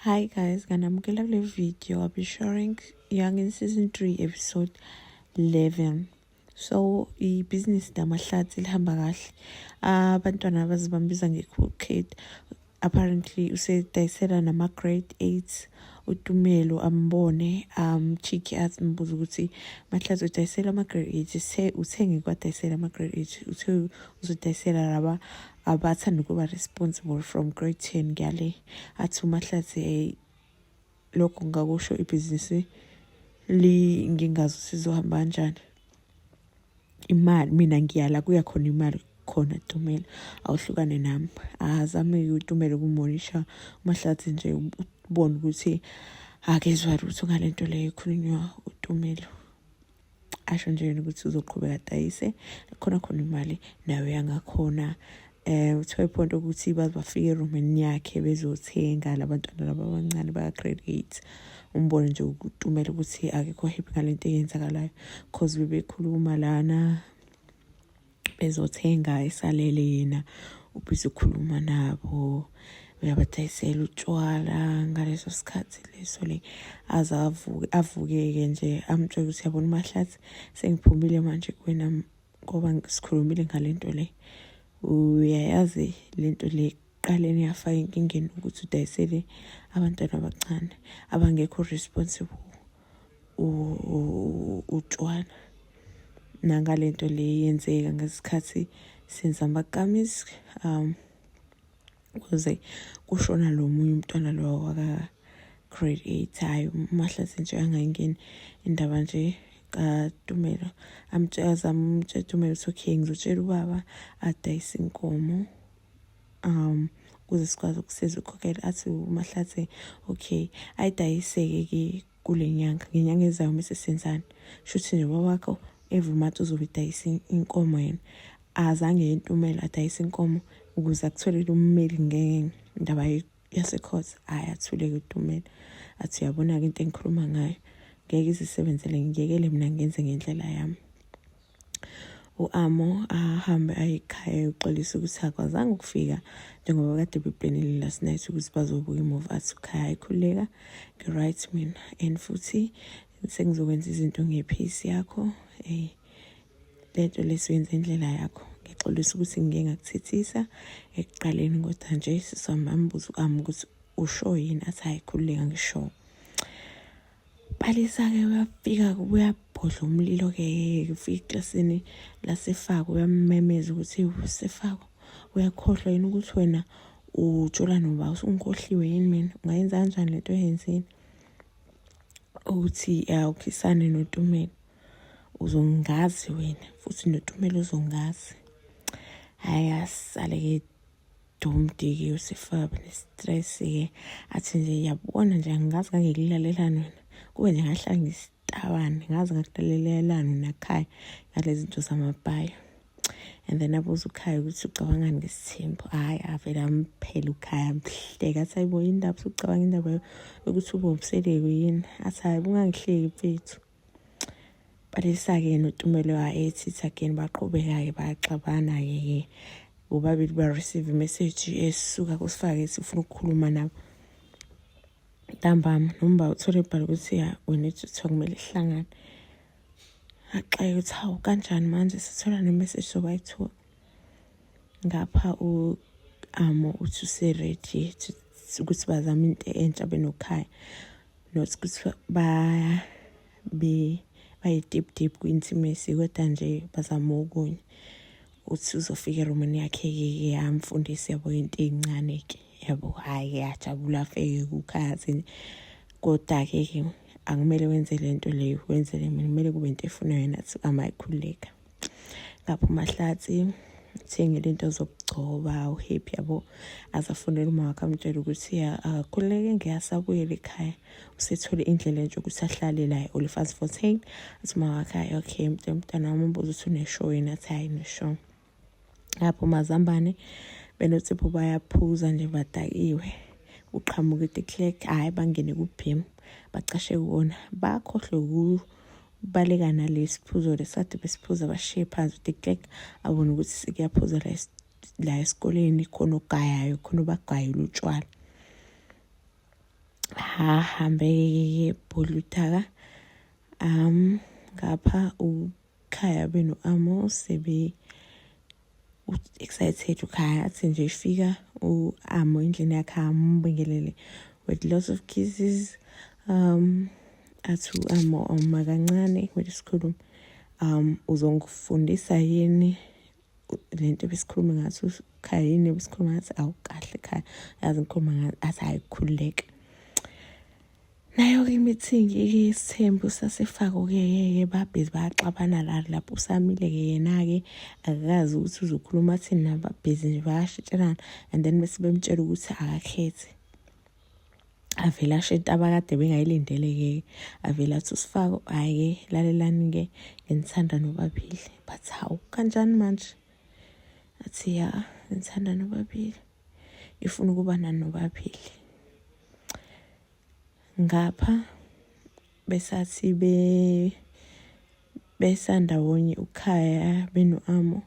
Hi guys, nganamukela kule video. I'll be sharing Young in season 3 episode 11. So ibhizinisi lamahlathi lihamba kahle. Abantwana abazibambiza nge-cool kid. Apparently usedayisela nama-grade 8 uTumelo ambone cheeky athi mbuza ukuthi Mahlathi udayisela ama-grade 8 uthe uthe ngikwadayisela ama-grade 8 uthe uzodayisela laba abathanda ukuba responsible from grade 10 ngiyale athi uMahlathi hey lokho ngakusho ibhizinisi li ngingazi ukuthi izohamba kanjani imali mina ngiyala kuya khona imali khona Tumelo awuhlukane nami azame uTumelo kumonisha uMahlathi nje ubone ukuthi akezwa lutho ngalento leyo ekhulunywa uTumelo asho nje yena ukuthi uzoqhubeka adayise khona khona imali nayo yangakhona eh uthiwa iphonto ukuthi baze bafike erumini yakhe bezothenga labantwana laba abancane baka grade 8 umbone nje uTumela ukuthi akekho happy ngalento eyenzakalayo cause bebekhuluma lana bezothenga esalele yena ubhizi ukhuluma nabo uyabadayisela utshwala ngaleso sikhathi leso le aze avuke avukeke nje amtshela ukuthi yabona uMahlathi sengiphumile manje kuwena ngoba sikhulumile ngale nto le uyayazi le nto le kuqaleni yafaka enkingeni ukuthi udayisele abantwana abancane abangekho responsible utshwala nangalento le yenzeka ngesikhathi senza amakamis kuze kushona lo munye umntwana lo waka grade 8 hayi uMahlathi nje angayingeni indaba nje kaTumelo amtshela zamtshela Tumelo ukuthi okay ngizotshela ubaba adayise inkomo ukuze sikwazi ukusiza ukukhokhela athi uMahlathi okay ayidayiseke ke kule nyanga ngenyanga ezayo mese senzani shuthi nje ubaba wakho every month uzobe idayisa inkomo yena azange yentumelo adayisa inkomo ukuze akutholele ummeli ngendaba yasecourt hhayi athuleke uTumelo athi uyabona-ke into engikhuluma ngayo ngeke izisebenzele ngiyekele mina ngenze ngendlela yami u-Amo ahambe aye ekhaya ayoxolisa ukuthi akwazanga ukufika njengoba kade beplanile last night ukuthi bazobuka imuvi athi ukhaya ayikhululeka ngi-right mina and futhi sengizokwenza izinto ngephisi yakho ey lento lesiwenza indlela yakho ngixolisa ukuthi ngike ngakuthethisa ekuqaleni kodwa nje sisambambuza u-Amo ukuthi usho yini athi hayi khululeka ngisho Palisa-ke uyafika uyabhodla umlilo-ke ufika eklasini laSefako uyammemeza ukuthi Sefako uyakhohlwa yini ukuthi wena utshola noba usungikhohliwe yini mina ungayenza kanjani lento oyenzile ukuthi awukhisane noTumelo uzongazi wena futhi noTumelo uzongazi hhayi asale-ke Dumdiki usifaba ne-stress-ke athi nje yabona nje angazi ngangikulalelani wena kube nje ngahlala ngisitabane ngazi ngakulalelelani nakhaya ngalezi zinto zamabhayo and then abuza ukhaya ukuthi ucabangani ngesithembu hhayi avele amphele ukhaya amhleka athi hayibo indaba usucabanga indaba yokuthi ube umseleko yini athi hhayi bungangihleki mfethu Balisa-ke noTumelo ethi again baqhubeka-ke baxabana-ke ke bobabili ba-receive imessage esuka kusifake ethi ufuna ukukhuluma nabo ntambama noma uthole ibhala ukuthi ya wena ethi kuthiwa kumele sihlangane axake ukuthi hawu kanjani manje sithola ne-message sobayithuka ngapha u-amo uthi use-ready ukuthi bazame into entsha benokhaya not ukuthi ba be baye deep deep kwi-intimacy kodwa nje bazama okunye uthi uzofika erumini yakhe-ke yamfundisa yabo into ey'ncane-ke yabo hhayi yajabula afeke kukhathi kodwa-ke ke akumele wenze le nto leyo wenzele mina kumele kube into efunwa yena athi amayikhululeka ngapha uMahlathi uthengele into zokugcoba uhappy yabo azafonela uma wakhe amtshela ukuthi akakhululeke ngeke asabuyela ekhaya usethole indlela entsha ukuthi ahlale la e-Olifantsfontein athi uma wakhe hayi okay mntwana wami umbuzo ukuthi uneshow yini athi hayi neshow lapho mazambane benotsipho bayaphuza nje badakiwe uqhamuka itiklek hhayi bangene kubhim bacashe kuwona bakhohlwe baleka nalesi phuzo lesade besiphuza bashiye phansi uTiktek abone ukuthi sekuyaphuza la la esikoleni khona ogayayo khona obagayela utshwala. Ahambe-ke bhodla udaka. Ngapha uKhaya beno-Amo sebe excited. uKhaya athi nje ifika u-Amo endlini yakhe, ambingelele with lots of kisses. Athi u-Amo, "Oma kancane, kumele sikhulume. Uzongifundisa yini lento besikhuluma ngathi uKhaya? Yini besikhuluma ngathi?" "Awu, kahle Khaya, yazi ngikhuluma ngathi." Athi, "Hayi, khululeka." Nayo-ke i-meeting-ke yesithembu sasefako-ke, babhizi bayaxabana la lapho. Usamile-ke yena-ke, akakazi ukuthi uzokhuluma athini nabo, babhizi nje bayashintshelana. And then bese bemtshela ukuthi akakhethe. Avele asho into abakade bengayilindele-ke. Avele athi uSifako, "Hhayi-ke, lalelani-ke, nginithanda nobabili." Bathi, "Hawu, kanjani manje?" Athi, "Ya, ngithanda nobabili, ifuna ukuba nani nobabili." Ngapha besathi be besandawonye uKhaya beno-Amo,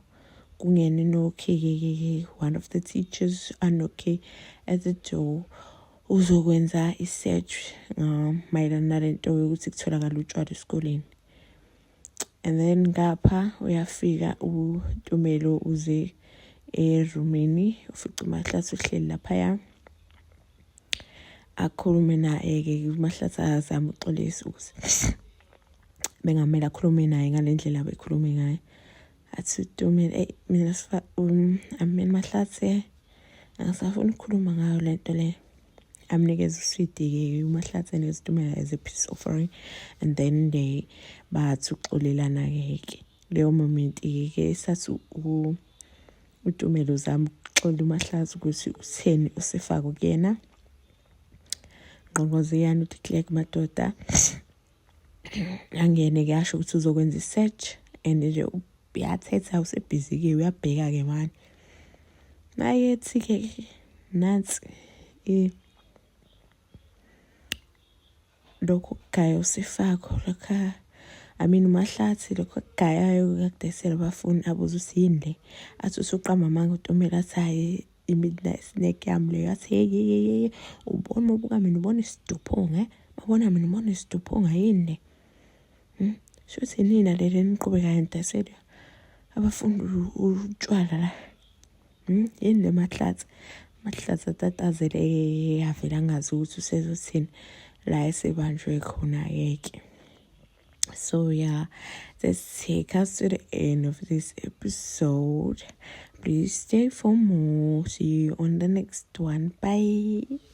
kungene no-ke one of the teachers, a-knock at the door, uzokwenza i-search mayelana nalento yokuthi kutholakala utshwala esikoleni. And then ngapha uyafika uTumelo, uze erumini, ufica uMahlatsi uhleli laphaya. Akhulume naye-ke uMahlatsi, azame ukuxolisa ukuthi bengamele akhulume naye ngale ndlela abekhulume ngayo. Athi uTumelo, "Eyi, mina I mean, Mahlatsi, angisafuni ukukhuluma ngayo lento le." Amnikeza uswidi-ke uMahlatsi, anikeza uTumelo as a peace offering, and then they bathi ukuxolelana-ke. Ke leyo moment-ke sathi uTumelo uzama ukuxola uMahlatsi ukuthi utheni usefako kuyena. Ngqongqoziyana uthi clerk madoda, angene-ke, asho ukuthi uzokwenza i-search, and nje uyathetha, usebhizi-ke, uyabheka-ke mani. Mayethi-ke nansi lokhu kugaya usifako lokha, I mean uMahlatsi, lokho akugayayo kakudayisela abafundi. Abuza ukuthi yini le. Athi usuqamba amanga uTumelo, athi, "Hhayi, i-midnight snack yami leyo." Athi, "Hey, hey, hey, ubona ubuka mina, ubona isiduphunga, babona mina, ubona isiduphunga, yini le? Shuthi nina leli niqhubekayo nidayisela abafundi utshwala la. Yini le, Mahlatsi?" Mahlatsi atatazele, avele angazi ukuthi usezothini la esebanjwe khona-ke ke. So yeah, let's take us to the end of this episode. Please stay for more. See you on the next one. Bye.